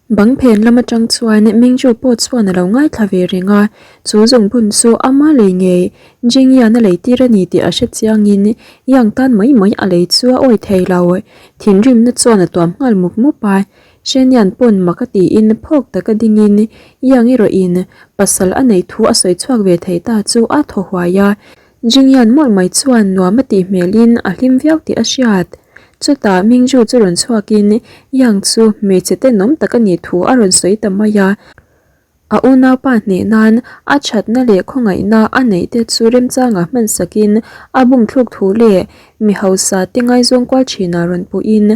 Bang phen lam atang chuan Mingju pawh chuan a lo ngaithla ve reng a, chu zungbun chu ama lei ngei Jingyan a lei tir a ni tih a hre chiangin Yang tan mai mai a lei chu a awi thei lo. Thinrimna chuan a tuam nghal mup mup a, Shenian pawn mak a tiin phawk taka dingin Yang erawhin pasal a neih thu a sawi chhuak ve thei ta chu a thaw huai a, Jingyan mawlh mai chuan nuam a tih hmelin a hlim viau tih a hriat. Chutah Mingju chu rawn chhuakin Yang chu hmeichhe tenawm tak a nih thu a rawn sawi ta mai a. A unaupa hneh nan a thatna leh khawngaihna a neih te chu remchanga hman sakin a bumthluk thu leh mi hausa te ngaizawng kual thinah rawn puhin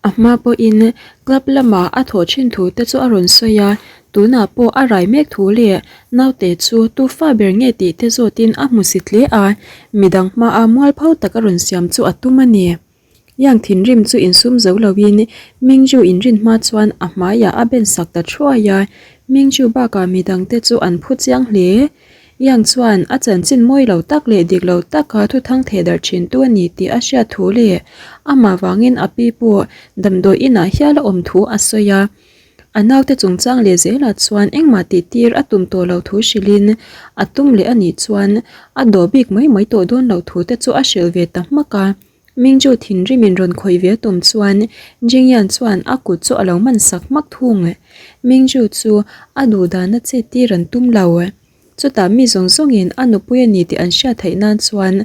A hma pawhin club lamah a thawh thin thu te chu a rawn sawi a, tunah pawh a rai mek thu leh naute chu tu fa ber nge tih te zawtin a hmu si hle a, midang hmaa mualpho tak a rawn siam chu a tum a ni. Yang thinrim chu insum zo loin Mingju inrin hma chuan a hmaiah a ben sak ta thuai a, Mingju bakah midang te chu an phu chiang hle. Yang chuan a chanchin mawi lo tak leh dik lo taka thuthang theh darh thintu a ni tih a hriat thu leh amah vangin a pi pawh damdawi inah hial a awm thu a sawi a. A naute chungchang leh zelah chuan engmah tih tir a tum tawh lo thu hrilhin a tum leh a nih chuan a dawh bik mai mai tawh dawn lo thu te chu a hrilh ve ta hmak a. Mingju thinrimin rawn khawih ve tum chuan Jingyan chuan a kut chu a lo man sak hmak thung. Mingju chu a duhdana chet tir an tum lo. Chutah mi zawng zawngin a nupui a ni tih an hriat theih nan chuan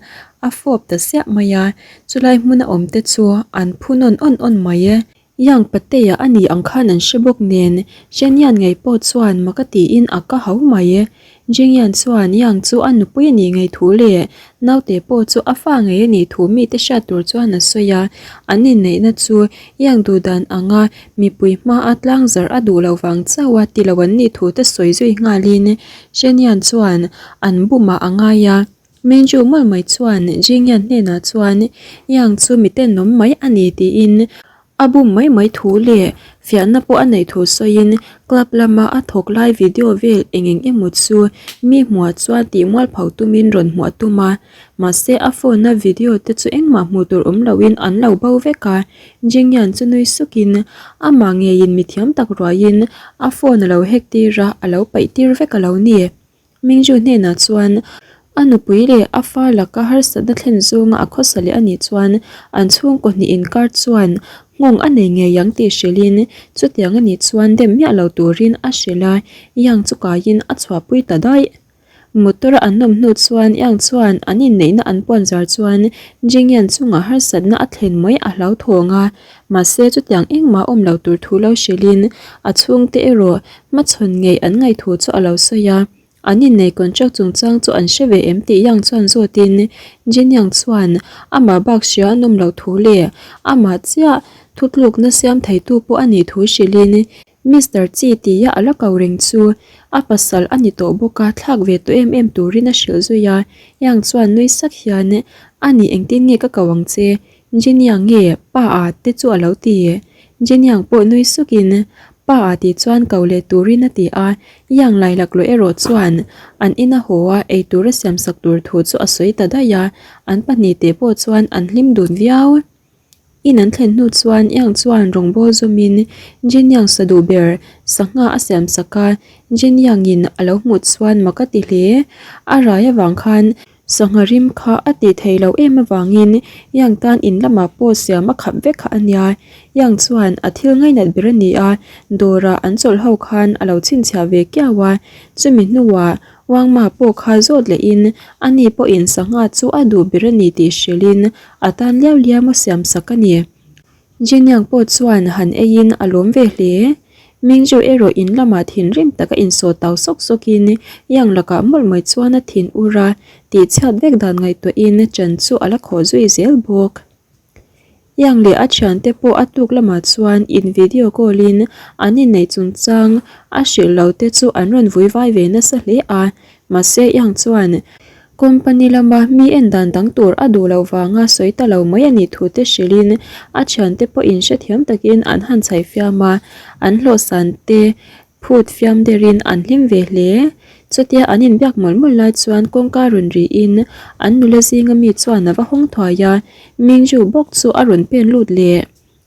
a fawp ta siah mai a, chulai hmuna awm te chu an phu nawn awn awn mai. Yang Patea a ni ang khan an hre bawk nen, Zhenyan ngei pawh chuan mak a tiin a ka hau mai. Jingyan chuan Yang chu a nupui a nih ngei thu leh naute pawh chu a fa ngei a nih thu mite hriat tur chuan a sawi a, an inneihna chu Yang duhdan anga mipui hmaa tlang zarh a duh loh vang chauh a ti lo an nih thu te sawi zui nghalin Zhenyan chuan an bumah a ngai a. Mingju mawlh mai chuan Jingyan hnenah chuan Yang chu mi tenawm mai a ni tiin a bum mai mai thu leh fiahna pawh a neih thu sawiin club lama a thawk lai video vel eng eng emaw chu mi hmuah chuan tih mualpho tumin rawn hmuah tum a, mahse a phone a video te chu engmah hmuh tur awm loin an lo bo vek a, Jingyan chu nui sukin amah ngeiin mithiam tak ruaiin a phone a lo hack tir a, a lo paih tir vek a lo ni. Mingju hnenah chuan a nupui leh a fa laka harsatna thlen zawnga a khawsa leh a nih chuan an chhungkaw hnih inkar chuan nghawng a nei ngei ang tih hrilhin chutiang a nih chuan dem miah lo turin a hrilh a, Yang chu kaiin a chhuahpui ta daih. Motor a an nawm hnu chuan Yang chuan an inneihna an puan zar chuan Jingyan chungah harsatna a thlen mai a hlauthawng a, mahse chutiang engmah awm lo tur thu lo hrilhin a chhungte erawh Hmachhawn ngei an ngaih thu chu a lo sawi a, an innei contract chungchang chu an hre ve em tih Yang chuan zawtin Jin Yang chuan amah bak hria an awm loh thu leh amah chiah thutlukna siam theitu pawh a nih thu hrilhin Mister Chi tia a la ko reng chu a pasal a ni tawh bawk a, thlak ve tawh em em turin a hrilh zui a, Yang chuan nui sak hian a nih engtin nge ka ko ang che Jiniang nge pa a te chu a lo ti. Jiniang pawh nui sukin pa a tih chuan ko leh turin a ti a, Yang lai laklawh erawh chuan an ina haw a ei tur a siamsak tur thu chu a sawi ta daih a, an pahnihte pawh chuan an hlim dun viau. In an thlen hnu chuan Yang chuan rawngbâwl zawmin Jiniang sa duh ber sangha a siamsak a, Jiniangin a lo hmuh chuan mak a ti hle. A rai avang khan Sangha rim kha a tih theih loh em avangin Yang tan in lamah pawh siam a khap vek kha a nia. Yang chuan a thil ngainat ber a ni a, dawrah an chawlh ho khan a lo chhinchhiah ve kiau a. Chumi hnuah Wang Ma pawh kha zawt lehin ani pawhin sangha chu a duh ber a ni tih hrilhin a tan liau liau a siam sak a ni. Jiniang pawh chuan han eiin a lawm ve hle. Mingju erawh in lamah thinrim taka insawh tau sawk sawkin Yang lakah mawlh mai chuan a thin ur a, tihchhiat vek dan ngaihtuahin chan chu a la khawh zui zel bawk. Yang leh a thiante pawh a tuk lamah chuan in video call in an inneih chungchang a hrilh lo te chu an rawn vui vai ve nasa hle a, mahse Yang chuan Company lama mi en dan dang tur a duh loh vanga sawi ta lo mai a nih thu te hrilhin a thiante pawhin hrethiam takin an han chhaih fiam a, an hlawhsan te phut fiam derin an hlim ve hle. Chutia an inbiak mawlh mawlh lai chuan kawngka rawn rihin an nula zinga mi chuan a va hawng thuai a, Mingju bawk chu a rawn pen lut leh.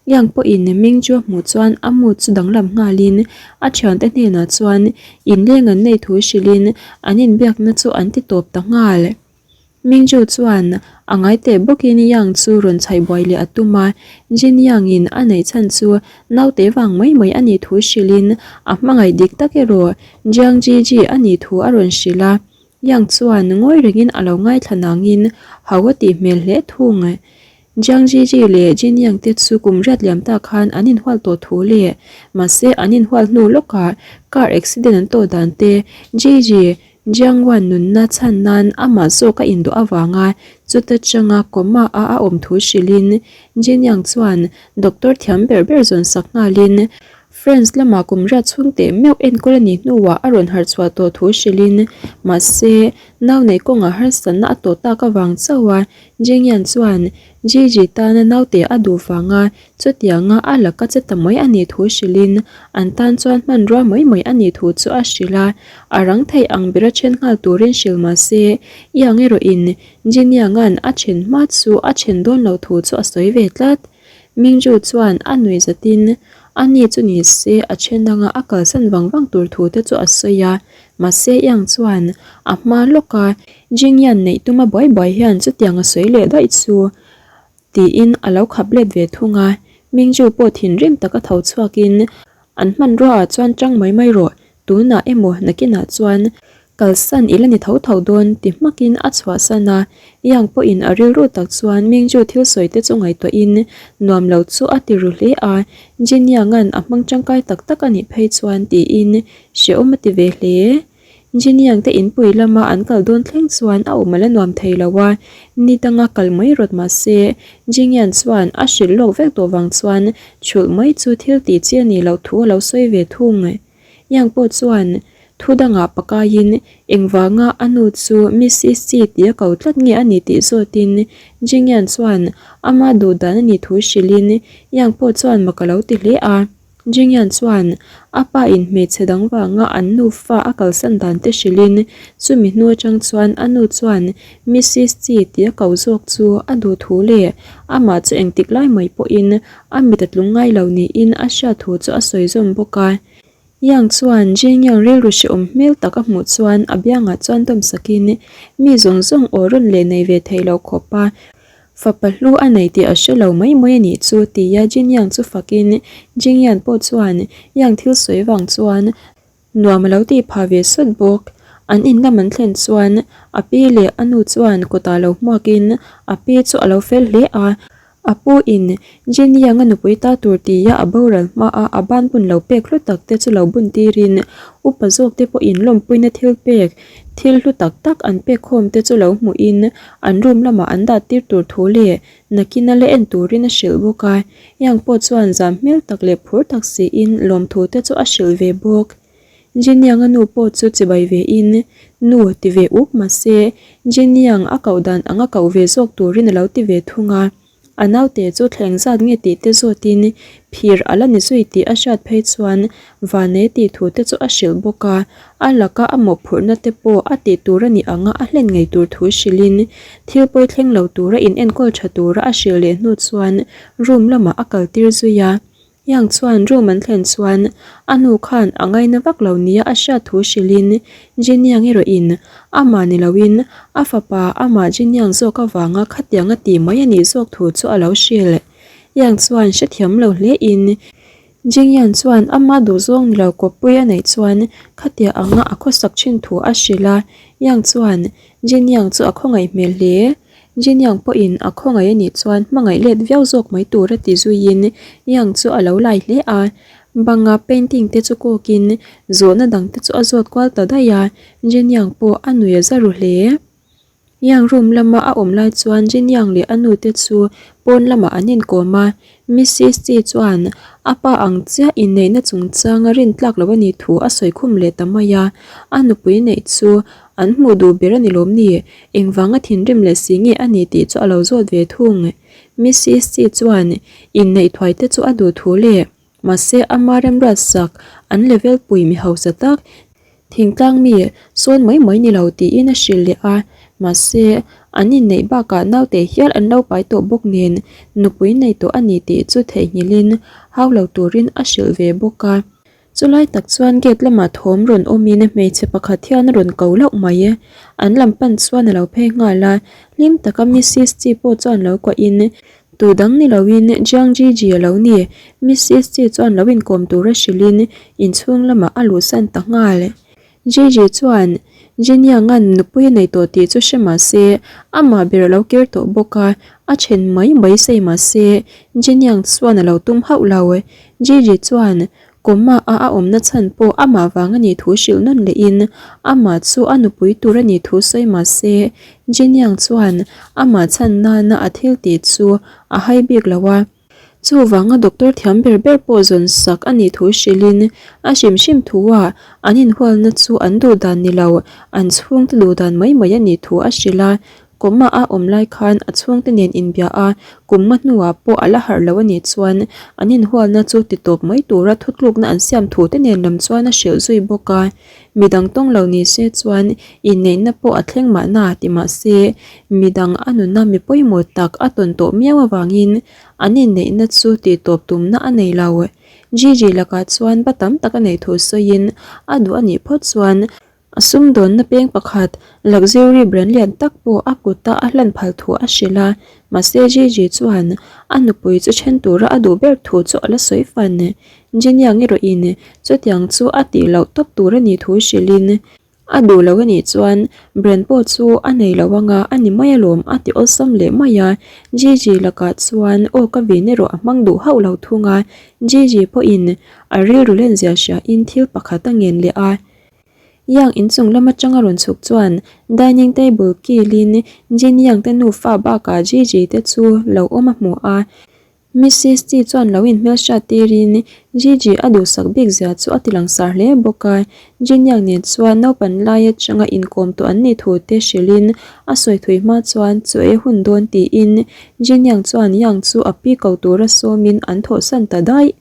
Yang pawhin Ming chu a hmuh chuan a mood chu danglam nghalin a thiante hnenah chuan inleng an nei thu hrilhin an inbiakna chu an ti tawp ta nghal. Ming Ju chuan a ngai teh bawkin Yang chu rawn chhaih buai leh a tum a, Jin Yang in a neih chhan chu naute vang mai mai a nih thu hrilhin a hmangaih dik tak erawh Jiang Jiji a nih thu a rawn hrilh a. Yang chuan ngawi rengin a lo ngaithla nangin hau a tih hmel hle thung. Jiang Jiji leh Jin Yang te chu kum riat liam ta khan an inhual tawh thu leh mahse an inhual hnu lawkah car accident an tawh dan te Jiji Jiang Wan nunna chhan nan amah zawk a induh avanga chuta changa coma a a awm thu hrilhin Jin Yang chuan doctor thiam ber ber zawn sak nghalin France lamah kum riat chhung teh meuh enkawl a nih hnuah a rawn harh chhuah tawh thu hrilhin mahse nau neih kawngah harsatna a tawh tak avang chauh a Jingyan chuan Gigi tana naute a duh vanga chutianga a laka che ta mai a nih thu hrilhin an tan chuan hmanrua mai mai a nih thu chu a hrilh a. A rang theih ang bera then nghal turin hrilh mah se, Yang erawhin Jinyanga'n a then hma chu a then dawn lo thu chu a sawi ve tlat. Mingju chuan a nuih zatin a ni chu ni se a then anga a kalsan vang vang tur thu te chu a sawi a. Mahse Yang chuan a hma lawka Jingyan neih tuma buai buai hian chutiang a sawi leh daih chu tiin a lo khap let ve thung a. Mingju pawh thinrim taka tho chhuakin an hmanrua ah chuan tang mai mai rawh, tunah emaw nakinah chuan kalsan i la ni tho tho dawn ti hmakin a chhuahsan a. Yang pawhin a rilru tak chuan Mingju thil sawi te chu ngaihtuahin nuam lo chu a ti ru hle a, Jinyanga'n a hmang tangkai tak tak a nih phei chuan tiin hrehawm a ti ve hle. Engineering te inpui lama an kal dawn thleng chuan a awm a la nuam thei lo a, ni danga kal mai rawt mah se Jingian chuan a hrilh lawk vek tawh vang chuan chhulh mai chu thil tih chi a nih loh thu a lo sawi ve thung. Yang pawh chuan thu dangah pakaiin engvanga a nu chu Mrs Chi tih a ko tlat nge a ni tih zawtin Jingian chuan ama duh dan a nih thu hrilhin Yang pawh chuan mak a lo ti hle a. Jingyan chuan a pa in hmeichhe dang vanga an nufa a kalsan dan te hrilhin chumi hnu atang chuan a nu chuan Mrs Chi tih a ko zawk chu a duh thu leh amah chu engtik lai mai pawhin a mit a tlung ngai lo niin a hriat thu chu a sawi zawm bawk a. Yang chuan Jingyang rilru hrehawm hmel tak a hmuh chuan a biangah chuan dawm sakin mi zawng zawng aw rawn leh nei ve thei lo khawp a Fapa hlu a nei tih a hre lo mai mai a nih chu tia Jin Yang chu fakin Jing Yan pawh chuan Yang thil sawi vang chuan nuam a lo tih phah ve sawt bawk. An in lam an thlen chuan a pi leh a nu chuan kawtah lo hmuakin a pi chu a lo fel hle a, a pu in Jin Yang a nupui ta tur tia a boral hmaa a ban bun lo pek hlu tak te chu lo bun tirin upa zawk te pawhin lawmpuina thil pek Thil hlu tak tak an pek khawm te chu lo hmuhin an room lamah an dah tir tur thu leh nakina la en turin a hrilh bawk a. Yang pawh chuan zam hmel tak leh phur tak siin lawmthu te chu a hrilh ve bawk. Jin Yang-a nu pawh chu chibai ve in, Nu ti ve uk mahse Jin Yang a koh dan anga koh ve zawk turin a lo ti ve thung a. A naute chu thleng zat nge tih te zawtin phir a la ni zui tih a hriat phei chuan Vane tih thu te chu a hrilh bawk a, a laka a mawhphurhna te pawh a tih tur a nih anga a hlen ngei tur thu hrilhin thil pawi thleng lo tura in enkawl tha tura a hrilh leh hnu chuan room lamah a kal tir zui a. Yang chuan room an thlen chuan a nu khan a ngaina vak lo nia a hriat thu hrilhin Jin Yang erawhin amah ni loin a fapa amah Jin Yang zawk avanga khatiang a tih mai a nih zawk thu chu a lo hrilh. Yang chuan hrethiam lo hlein Jin Yang chuan ama duhzawng ni lo kawppui a neih chuan khatia anga a khawsak thin thu a hrilh a, Yang chuan Jin Yang chu a khawngaih hmel hle. Jin Yang pawhin a khawngaih a nih chuan hmangaih let viau zawk mai tur a ti zuiin Yang chu a lo lai hle a. Banga painting te chu kawkin zawhna dang te chu a zawt kual ta daih a, Jin Yang pawh a nui a za ru hle. Yang room lama a awm lai chuan Jin Yang leh a nu te chu pawn lamah an inkawm a, Mrs Chi chuan a pa ang chiah inneihna chungchanga rintlak loh a nih thu a sawi khum leh ta mai a, a nupui neih chu an hmuh duh ber a ni lawm ni? Engvanga thinrim leh si nge a ni tih chu a lo zawt ve thung. Mrs Chi chuan inneih thuai te chu a duh thu leh mahse ama remruat sak an level pui mi hausa tak Thingtlang mi sawn mai mai ni lo tiin a hrilh leh a, mahse. An inneih bakah naute hial an lo pai tawh bawk nen nupui nei tawh a ni tih chu theihnghilhin hau lo turin a hrilh ve bawk a. Chulai tak chuan gate lamah thawm rawn awmin hmeichhe pakhat hian a rawn ko loh mai. An lam pan chuan a lo phei nghal a, hlim taka Missis Chi pawh chuan lo kuahin tu dang ni loin Jiang Jiji a lo ni. Missis Chi chuan lo inkawm tura hrilhin inchhung lamah a luhsan ta nghal. Jiji chuan Jinianga'n nupui a nei tawh tih chu hre mah se, amah ber a lo kir tawh bawk a, a then mai mai sei mah se, Jiniang chuan a lo tum hauh lo. Jiji chuan Kawma a a awmna chhan pawh amah vang a nih thu hrilh nawn lehin amah chu a nupui tur a nih thu sawi mah se, Jiniang chuan amah chhan nana a thil tih chu a hai bik lo a. Chuvanga doctor thiam ber ber pawh zawn sak a nih thu hrilhin a hrim hrim thua an inhualna chu an duh dan ni lo, an chhungte duh dan mai mai a nih thu a hrilh a. Kawma a awm lai khan a chhungte nen inbia a, kum nga hnuah pawh a la harh lo a nih chuan an inhualna chu ti tawp mai tura thutlukna an siam thu te nen lam chuan a hrilh zui bawk a. Midang tawng lo ni se chuan inneihna pawh a thleng mahna ti mah se, midang a nuna mi pawimawh tak a tawn tawh miau avangin an inneihna chu tihtawp tumna a nei lo. Gigi lakah chuan ba tam tak a neih thu sawiin a duh a nih phawt chuan a sumdawnna peng pakhat luxury brand lian tak pawh a kuta a hlan phal thu a hrilh a, mahse Gigi chuan a nupui chu then tura a duh ber thu chu a la sawi fan. Jiniang erawhin chutiang chu a tih loh tawp tur a nih thu hrilhin a duh lo a nih chuan brand pawh chu a nei lo anga a ni mai alawm a ti awlsam leh mai a. Gigi lakah chuan aw ka vin erawh a hmang duh hauh lo thung a, Gigi pawhin a rilru lenzia hriain thil pakhat a ngen leh a. Yang inchung lam atanga rawn chhuk chuan dining table kilin Jin Yang te nufa bakah Gigi te chu lo awm a hmu a. Missis Chi chuan lo inhmelhriat tirin Gigi a duhsak bik zia chu a ti langsar hle bawk a, Jin Yang nen chuan naupan lai atanga inkawm tawh an nih thu te hrilhin a sawi thui hma chuan chaw ei hun dawn tiin Jin Yang chuan Yang chu a pi ko tura sawmin an thawhsan ta daih.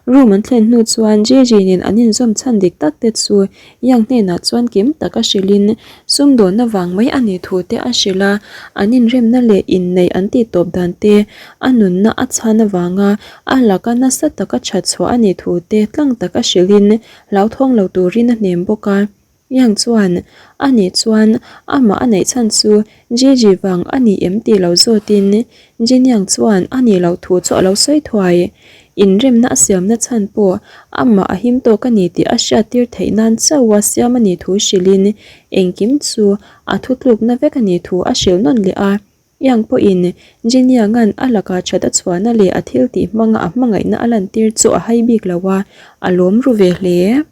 Room an thlen hnu chuan Gigi nen an inzawm chhan dik tak te chu Yang hnenah chuan kim taka hrilhin sumdawnna vang mai a nih thu te a hrilh a, an inremna leh inneih an tih tawp dan te, a nunna a chhan avanga a laka nasa taka that chhuah a nih thu te tlang taka hrilhin hlauthawng lo turin a hnem bawk a. Yang chuan, A nih chuan amah a neih chhan chu Gigi vang a ni em tih lo zawtin Jin Yang chuan a nih loh thu chu a lo sawi thuai. Inremna a siamna chhan pawh amah a him tawk a ni tih a hriattir theih nan chauha siam a nih thu hrilhin engkim chu a thutlukna vek a nih thu a hrilh nawn leh a. Yang pawhin Jin Yang-a'n a lakah that a chhuahna leh a thil tih hmanga a hmangaihna a lantir chu a hai bik lo a, a lawm ru ve hle.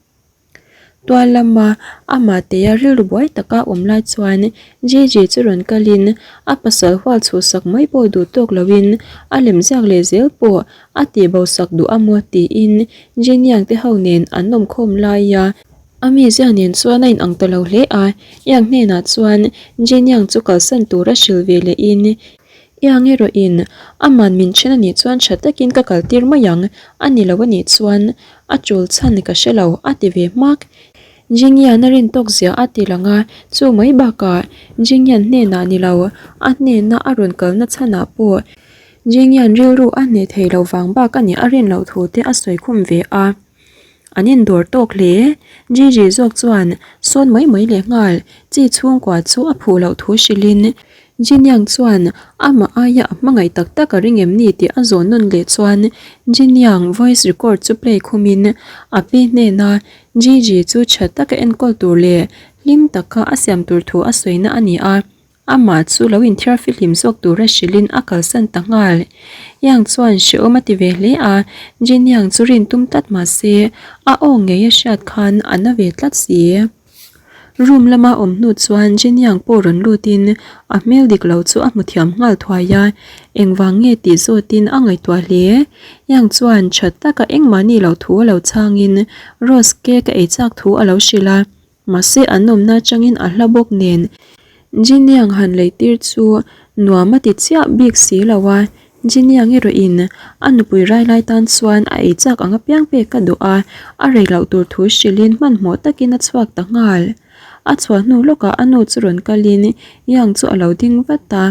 Tual lama amah teia rilru buai taka awm lai chuan Gigi chu rawn kalin a pasal hual chhuhsak mai pawh duh tawk loin a lem ziak leh zel pawh a tih bo sak duh a maw tiin Jiniang te ho nen an awm khawm laia a mizia nen chuan a inang ta lo hle a, Yang hnenah chuan Jiniang chu kalsan tura hrilh ve lehin Yang erawhin aman min then a nih chuan tha takin ka kaltir mai ang a ni lo a nih chuan A tul chhan ka hre lo, a ti ve hmak. Jingyan a rin tawk zia a ti lang a, chu mai bakah Jingyan hnenah ni lo, a hnena a rawn kalna chhanah pawh Jingyan rilru a hneh thei lo vang bak a nih a rin loh thu te a sawi khum ve a. An indawr tawk hle. Gigi zawk chuan sawn mai mai leh nghal chi chhungkua chu a phuh loh thu hrilhin Jin Yang chuan amah aia a hmangaih tak tak a ring em ni tih a zawn nawn leh chuan Jin Yang voice record chu play khumin a pi hnena Gigi chu tha taka enkawl tur leh hlim taka a siam tur thu a sawina a ni a, amah chu lo inthiar fihlim zawk tura hrilhin a kalsan ta nghal. Yang chuan hrehawm a ti ve hle a, Jin Yang chu rin tum tlat mah se a aw ngei a hriat khan a na ve tlat si. Room lama awm hnu chuan Jeniang pawh rawn lutin a hmel dik lo chu a hmu thiam nghal thuai a, engvang nge tih zawtin a ngaihtuah hle. Yang chuan tha taka engmah ni loh thu a lo chhangin Rose cake a ei chak thu a lo hrilh a, mahse an awmna atangin a hla bawk nen Jeniang han leitir chu nuam a ti chiah bik si lo a, Jiniang erawhin a nupui rai lai tan chuan a ei chak ang apiang pek a duh a, a rei loh tur thu hrilhin hmanhmawh takin a chhuak ta nghal. A chhuah hnu lawkah a nu chu rawn kalin Yang chu a lo ding vat a.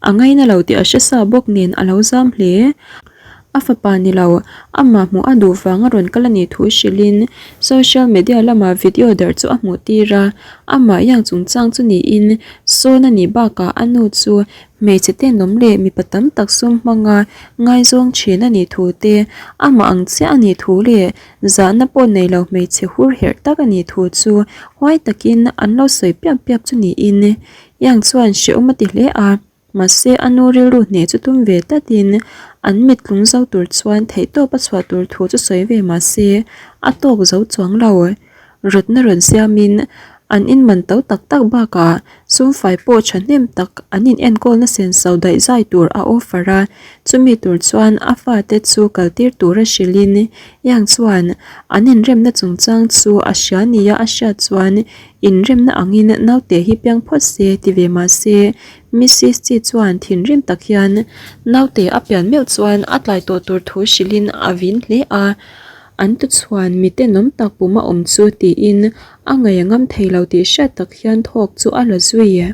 A ngaina lo tih a hre sa bawk nen a lo zam hle. A fapa ni lo, amah hmuh a duh vanga rawn kal a nih thu hrilhin social media lama video darh chu a hmuh tir a. Amah Yang chungchang chu niin sawn a nih bakah a nu chu Hmeichhe tenawm leh mipa tam tak sum hmanga ngaizawng thin a nih thu te, amah ang chiah a nih thu leh zahna pawh nei lo hmeichhe hur herh tak a nih thu chu huai takin an lo sawi piap piap chu niin Yang chuan hrehawm a ti hle a, mahse a nu rilru hneh chu tum ve tlatin an mit tlung zo tur chuan theihtawp a chhuah tur thu chu sawi ve mahse a tawk zo chuang lo. Rawtna rawn siamin an inman to tak tak bakah sumfai pawh thahnem tak an inenkawlna senso daih zai tur a offer a, chumi tur chuan a fate chu kaltir tura hrilhin Yang chuan an inremna chungchang chu a hria nia a hriat chuan inremna angin naute hi piang phawt se ti ve mah se Mrs Chi chuan thinrim tak hian naute a pian meuh chuan a tlai tawh tur thu hrilhin a vin hle a. An tuchhuan mi tenawm tak pum a awm chu tiin a ngaih a ngam thei lo tih hriat tak hian thawk chu a la zui.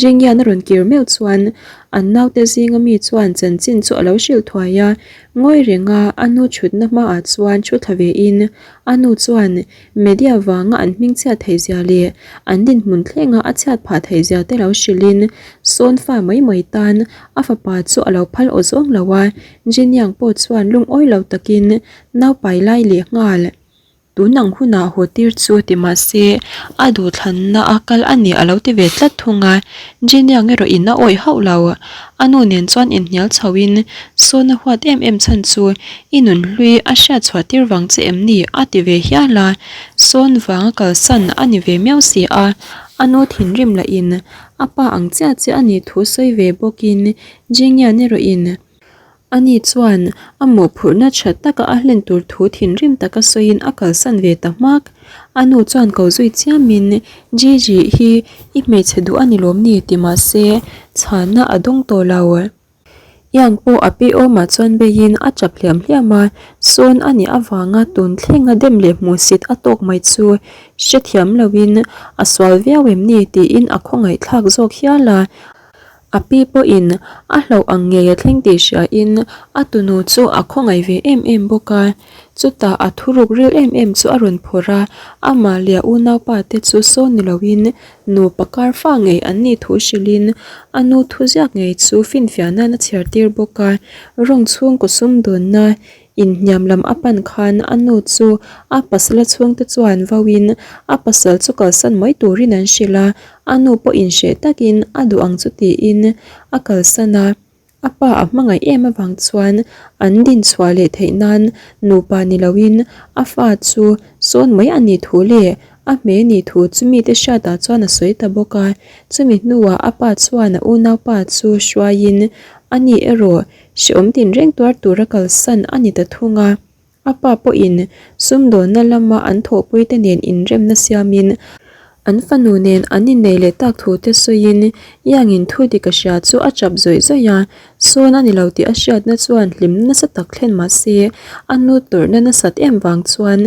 Jingyan a rawn kir meuh chuan an naute zinga mi chuan chanchin chu a lo hrilh thuai a, ngawi renga a nu thutna hmaah chuan thu thla vein a nu chuan media vanga an hming chhiat theih zia leh an dinhmun thlenga a chhiat phah theih zia te lo hrilhin sawn fa mai mai tan a fapa chu a lo phal aw zawng lo a, Jiniang pawh chuan lungawi lo takin naupai lai leh nghal. Tun ang hunah haw tir chu ti mah se a duhthlanna a kal a ni a lo ti ve tlat thung a, Jiniang erawh in a awih hauh lo. A nu nen chuan inhnial chho in sawn a huat em em chhan chu i nunhlui a hriat chhuah tir vang che em ni a ti ve hial a, sawn vang a kalsan a ni ve miau si a, a nu thinrim lah in a pa ang chiah chiah a nih thu sawi ve bawk in Jinian erawh in Ani chuan a mawhphurhna tha taka a hlen tur thu thinrim taka sawiin a kalsan ve ta hmak. A nu chuan ko zui chiamin, Gigi hi i hmeichhe duh a ni lawm ni? ti mah se chhanna a dawng tawh lo. Iang pawh a pi awmah chuan beiin a tap hliam hliam a, sawn a nih avanga tun thlenga dem leh hmuhsit a tawk mai chu hrethiam loin a sual viau em ni tiin a khawngaihthlak zawk hial a. A pi pawhin a hlauh ang ngei a thleng tih hriain a tunu chu a khawngaih ve em em bawk a. Chutah a thuruk ril em em chu a rawn phawrh a, amah leh a unaupa te chu sawn ni loin nupa kar fa ngei an nih thu hrilhin a nu thuziak ngei chu finfiah nan a chhiar tir bawk a. Rawng chhungkaw sumdawnna Inhniam lam a pan khan a nu chu a pasala chhungte chuan vauin a pasal chu kalsan mai turin an hrilh a, a nu pawh inhreh takin a duh ang chu tiin a kalsan a. A pa a hmangaih em avang chuan an dinchhuah leh theih nan nupa ni loin a fa chu sawn mai a nih thu leh a hme nih thu chu mite hriatah chuan a sawi ta bawk a. Chumi hnuah a pa chuan a unaupa chu hruaiin a ni erawh Hrehawm tinreng tuar tura kalsan a ni ta thung a, a pa pawhin sumdawnna lama an thawhpuite nen inremna siamin an fanu nen an innei leh tak thu te sawiin Iangin thu dik a hria chu a chap zawih zawih a, sawn a ni lo tih a hriatna chuan hlim nasa tak thlen mah se a nu tawrhna nasat em vang chuan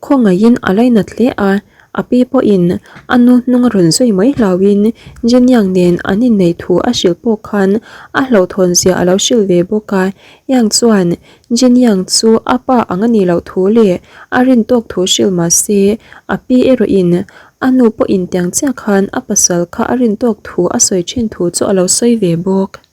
khawngaihin a lainat hle a. A pi pawhin a nu hnung a rawn zui mai hlauhin Jeniang nen an inneih thu a hrilh pawh khan a hlauhthawn zia a lo hrilh ve bawk a. Yang chuan Jeniang chu a pa ang a nih loh thu leh a rin tawk thu hrilh mah se a pi erawhin a nu pawhin tiang chiah khan a pasal kha a rin tawk thu a sawi thin thu chu a lo sawi ve bawk.